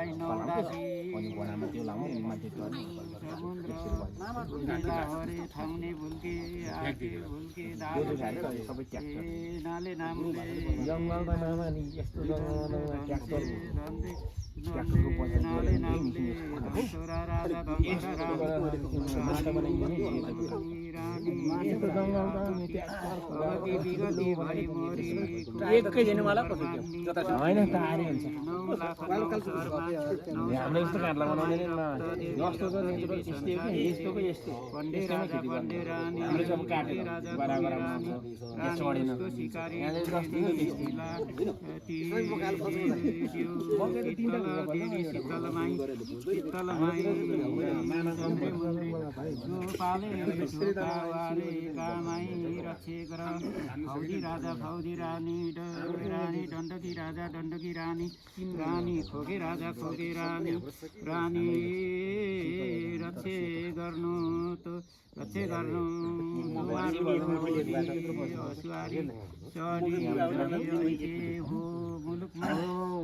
राई नौदासी समुद्र हरे ठाउने भुल्के आके भुल्के नाले नामले जङ्गलमा मामा नि यस्तो जङ्गलमा ट्र्याक्टर नाले नामले छोरा राजा एकै दिनवाला कसो होइन तारे हुन्छ हाम्रो यस्तो काट्ला बनाउने जस्तो छ त्यस्तै हो कि यस्तोको यस्तो यस्तोमा खेती गर्ने हामीले सब काटेर बराबर सडेन यहाँले जस्तो राजा फौजी रानी दण्डकी राजा दण्डकी रानी रानी खोके राजा खोके रानी रानी रक्षे गर्नु त रक्षे गर्नु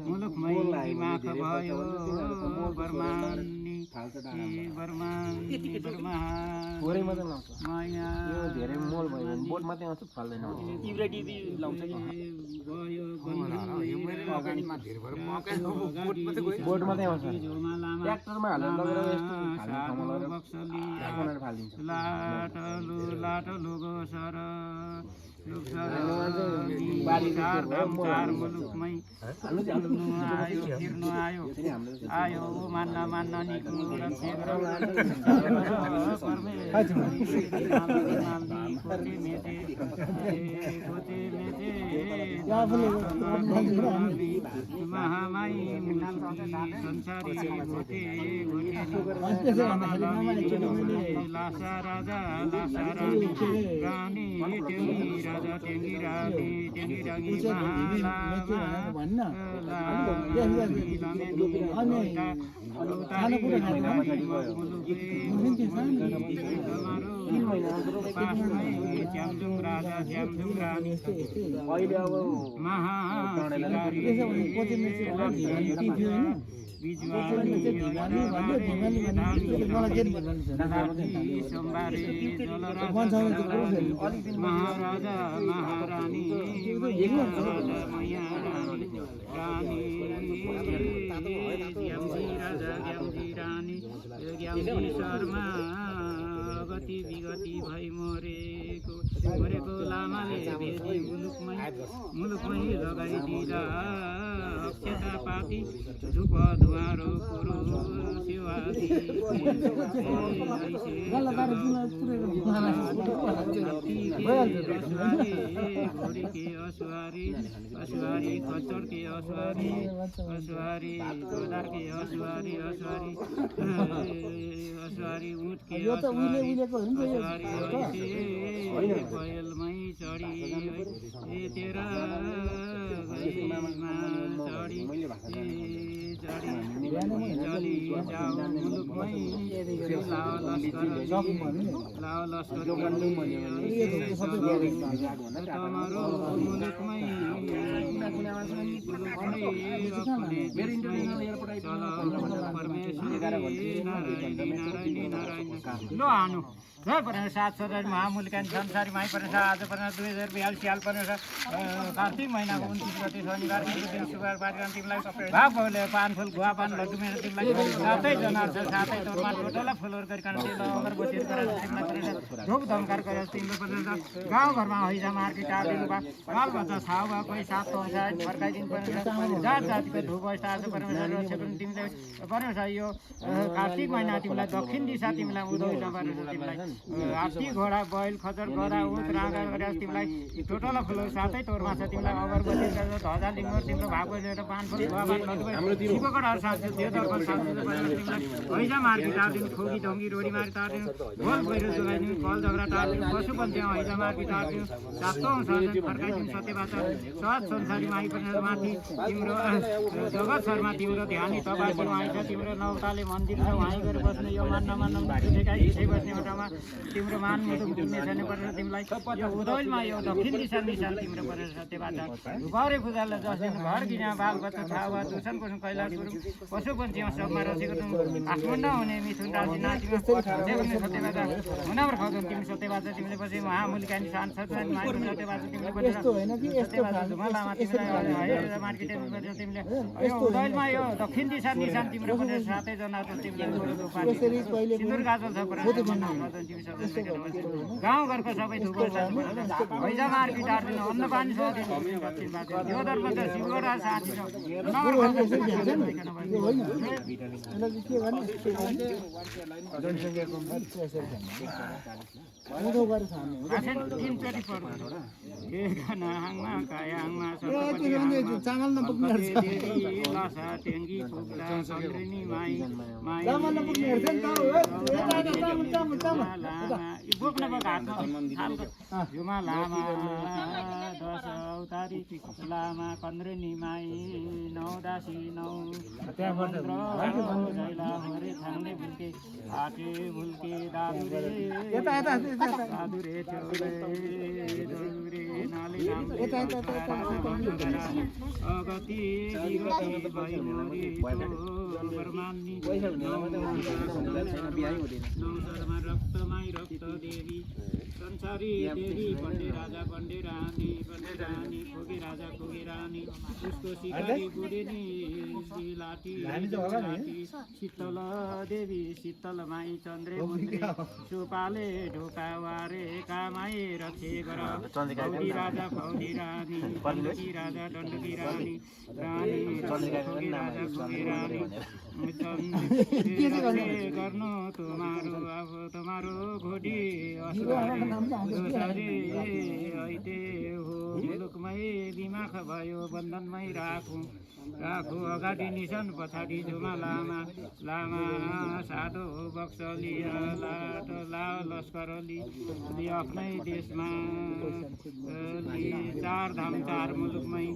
मुलुकमै दिमाग भयो थोरै मात्रै लाउँछ यो धेरै मोल भयो भने बोट मात्रै आउँछ फल्दैन टिभी लाउँछ कि बोट मात्रै आउँछ ट्र्याक्टरमा हालेर लगेर यस्तो फालिदिन्छ लाटो लुगो सर आयो मान्न मान्न महामाई संसारी लासा राजा लासा रानी राजा टेंगी रानी टेंगी रानी महाराजा महारानी शर्मा गति विगति भई मरेको लामाले भेदी मुलुकमै लगाइदिँदा अक्षता पाती धुप धुवारो कुरो शिवादी असुहारी असुहारी खच्चर के असुहारी असुहारी कोदार के असुहारी असुहारी असुहारी उठ के असुहारी कोयलमै चढी तेरा चढी चली जाऊ मुलुकमै लाओ लस्कर तमरो मुलुकमै लो हानु जय परमेश्वर सात सदर महामुलकान संसारी माई परमेश्वर आज परमेश्वर 2042 साल परमेश्वर कार्तिक महिनाको 29 गते शनिबार शुक्रबार पारिराम तिमीलाई भाग भौले पान फुल गुवा पान लड्डु मेरो तिमीलाई सातै जनार छ सातै तोरमा टोटला फुलर गरिकन तेल अमर बसेर गरेर तिमीलाई धूप धमकार गरेर तिमीले परमेश्वर गाउँ घरमा हैजा मार्की टार्दिनु बा बाल बच्चा छाउ बा कोही सात अनुसार फर्काइदिनु परमेश्वर जात जातिको धूप स्टार छ परमेश्वर रक्षा पनि तिमीले परमेश्वर यो कार्तिक महिना तिमीलाई दक्षिण दिशा तिमीलाई उदय नगरेर तिमीलाई हात्ती घोडा बैल खचर गधा उठ राँगा गरेर तिमीलाई टोटल फुल सातै तोरमा छ तिमीलाई अगरबत्ती गरेर ध्वजा लिङ्ग तिम्रो भागो लिएर पान फुल गुवा शिवकडाहरू साँच्छु त्यो दर्पण साँच्छु तिमीलाई हैजा मार्की टार्दिनु खोकी ढङ्गी रोडी मारी टार्दिनु गोल पहिरो जोगाइदिनु कल झगडा टार्दिनु पशु पन्थ्यामा हैजा मार्की टार्दिनु सातौँ साधन फर्काइदिनु सत्यबाट सहज संसारी माई पनि माथि तिम्रो जगत शर्मा तिम्रो ध्यानी तपासी उहाँ छ तिम्रो नौताले मन्दिर छ उहाँ गएर बस्ने यो मान्न मान्न ठेकाइ बस्ने एउटामा तिम्रो मान मुटु पुग्ने छैन परेर तिमीलाई यो उदयमा यो दक्षिण दिशा निशान तिम्रो परेर सत्यबाट घरे पूजालाई जस दिन घर गिना बाल बच्चा छावा दूषण कुसुम कैलाश गुरु पशु पन्छीमा सबमा रसेको तुम आठमण्ड हुने मिथुन राशि नातिमा सत्यबाट हुनावर खाउँछौ तिमी सत्यबाट तिमीले पछि महामुलिकानी शान सत्यवान माइको सत्यबाट तिमीले परेर सत्यबाट धुमालामा तिमीलाई मार्केटिङ गरेर तिमीले यो उदयमा यो दक्षिण दिशा निशान तिम्रो परेर सातैजना तिमीले सिन्दुर गाजल छ परेर गाउँ घरको सबै थुप्रो हैजा मार्केट आर्दिनु अन्न पानी छ यो दर्पण त शिवगढ साथी छ चामल नपुग्ने झुमा लामा दश अवतारी लामा कन्द्रेनी माई नौ दासी नौ झैला हरे छाङ्ने भुल्के आटे भुल्के दादुरे चौरे दौरे नाले अगति विगति भैमोरी परमान्नी नौसरमा रक्तमाई रक्त देवी संसारी देवी पण्डे राजा पण्डे रानी खोगे राजा खोगे रानी उसको शिकारी बुढेनी लाठी शीतल देवी शीतल माई चन्द्रे मुन्द्रे सुपाले ढोका वारे कामाई रक्षे गर फौजी राजा फौजी रानी दण्डकी राजा दण्डकी रानी खोगे राजा खोगे रानी गर्नु तुम्हारो घोडी ऐते हो मुलुकमै दिमाग भयो बन्धनमै राखौँ अगाडि निशान पछाडि झुमा लामा साधो बक्सली लस्करली आफ्नै देशमा चार धाम चार मुलुकमै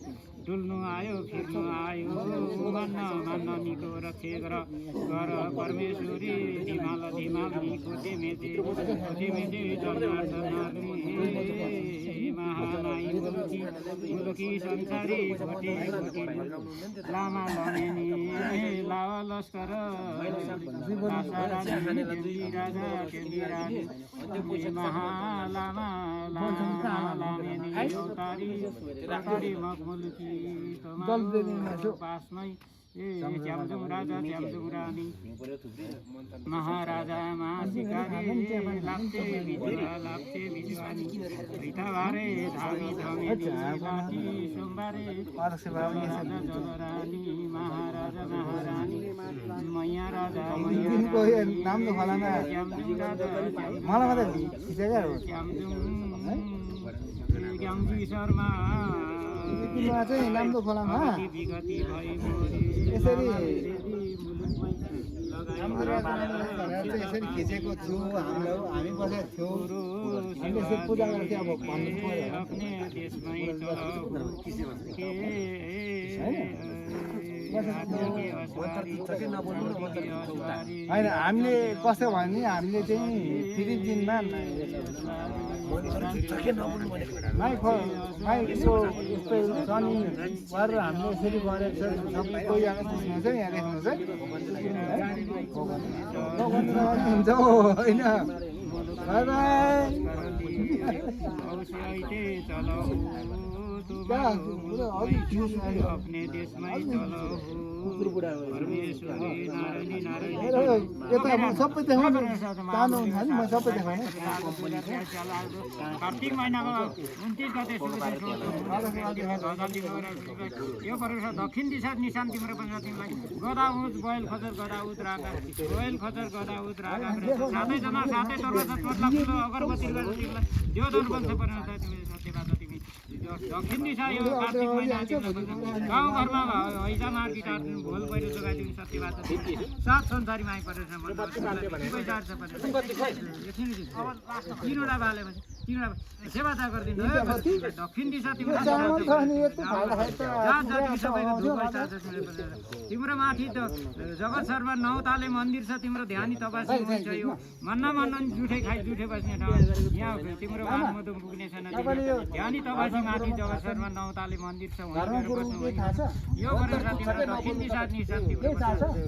डुल्नु आयो फिर्नु आयो मान्न निको रक्षे गर परमेश्वरी धिमाल निको मेचे महानाई मुलुकी संसारी घोटी लामा लनेनी लावा लस्कर राजा रानी महालामा लामेनी अवतारी मुलुकी पासमै च्याम्जुङ राजा च्याम्जुङ रानी महाराजा महाशिकारी लाप्चे बिजुवानी भिताबारे धामी धमेनी लाठी सोमबारे राजा जलरानी महाराजा महारानी मैया राजा च्याम्जुङ राजा च्याम्जुङ शर्मा राम्रो खोलामा यसरी खिचेको छु हामी बसेको थियौँ हामीले यसरी पूजा गरेको थियो अब भन्नु होइन हामीले कस्तो भयो भने हामीले चाहिँ फेरि दिनमा यसो यस्तो शनि गरेर हामीले यसरी गरेको छ सबै कोही आएर बुझ्नुहुन्छ यहाँ देख्नुहुन्छ हुन्छ होइन अपने देशमै चलो सबै देखाउनु चाहनुहुन्छ नि म सबै देखाउनु कार्तिक महिनाको 29 गते यो परेको दक्षिण दिशा निशान तिम्रो पनि तिमीलाई गदाउत बैल खजर गदाउत रागा बैल खजर गदाउत रागा सातैजना सातै सर्वसत्वला फुल अगरबत्ती गरेर तिमीलाई यो दर्पण पर्न तिमी सत्यबाट तिमी दक्षिण दिशा यो कार्तिक महिना गाउँ घरमा हैजा मार्केट भोल पहिरो जोगाइदिनु सत्यबाट सात संसारी माइ परेछ तिनवटा बालेपछि तिमीलाई सेवा त गरिदिनु दक्षिण दिशा तिम्रो तिम्रो माथि त जगत शर्मा 9 ताले मन्दिर छ तिम्रो ध्यानी तबासी हुन्छ यो मन्ना मन्नन जुठे खाइ जुठे बस्ने ठाउँ यहाँ तिम्रो भागमधु पुग्ने छैन ध्यानी तबासी माथि जगत शर्मा 9 ताले मन्दिर छ यो गरेर तिम्रो दक्षिण दिशा निशान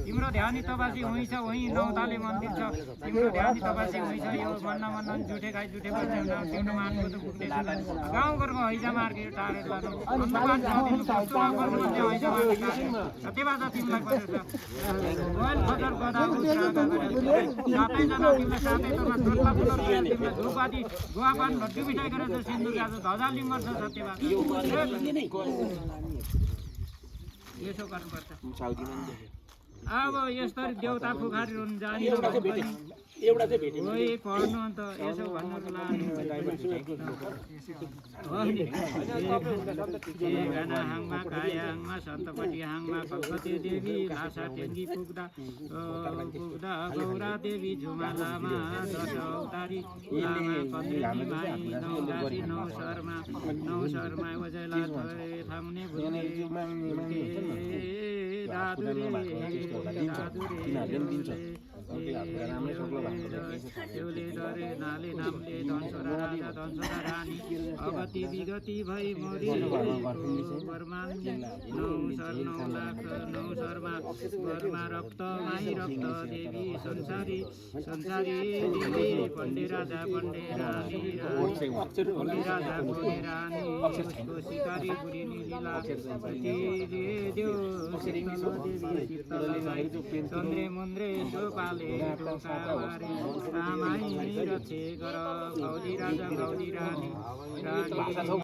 तिम्रो ध्यानी तबासी हुन्छ वही 9 ताले मन्दिर छ तिम्रो ध्यानी तबासी हुन्छ यो मन्ना मन्नन जुठे खाइ जुठे बस्ने ठाउँ तिम्रो भागमधु पुग्ने छैन गाउँ घरमा हैजा मार्के टारेर लानु सत्यवाद तिमीलाई परेछ मोबाइल खतर गदा सातैजना तिमीलाई सातै तोरमा धुर्पा पुतर तिमीलाई धुपाती गुवापान भट्टु मिठाई गरेर सिन्दुर आज ध्वजा लिम्बर छ सत्यवाद यसो गर्नुपर्छ अब यस्तरी देउता फुखारी हुन जाने एउटा चाहिँ भेट्यो ओइ पढ्नु अन्त यसो भन्नुको लागि गाना हाङमा काया हाङमा सन्तपट्टि हाङमा भगवती देवी लासा टेङ्गी पुग्दा गौरा देवी झुमालामा दश अवतारी लामा पन्ध्री माई नौ गासी नौ शर्मा वजैला थरे थाम्ने भुल्के दादुरे देउले डरे नाले नामले धनसोरा राजा धनसोरा रानी अगति विगति भई मोरी बर्मान्ने नौ शर्मा बर्मा रक्त माई रक्त देवी संसारी देवी पण्डे राजा पण्डे रानी राजा पण्डे रानी उसको शिकारी बुढी नीला देव चन्द्रे मुन्द्रे सोपाले रामाई रक्षे गर भौजी राजा भौजी रानी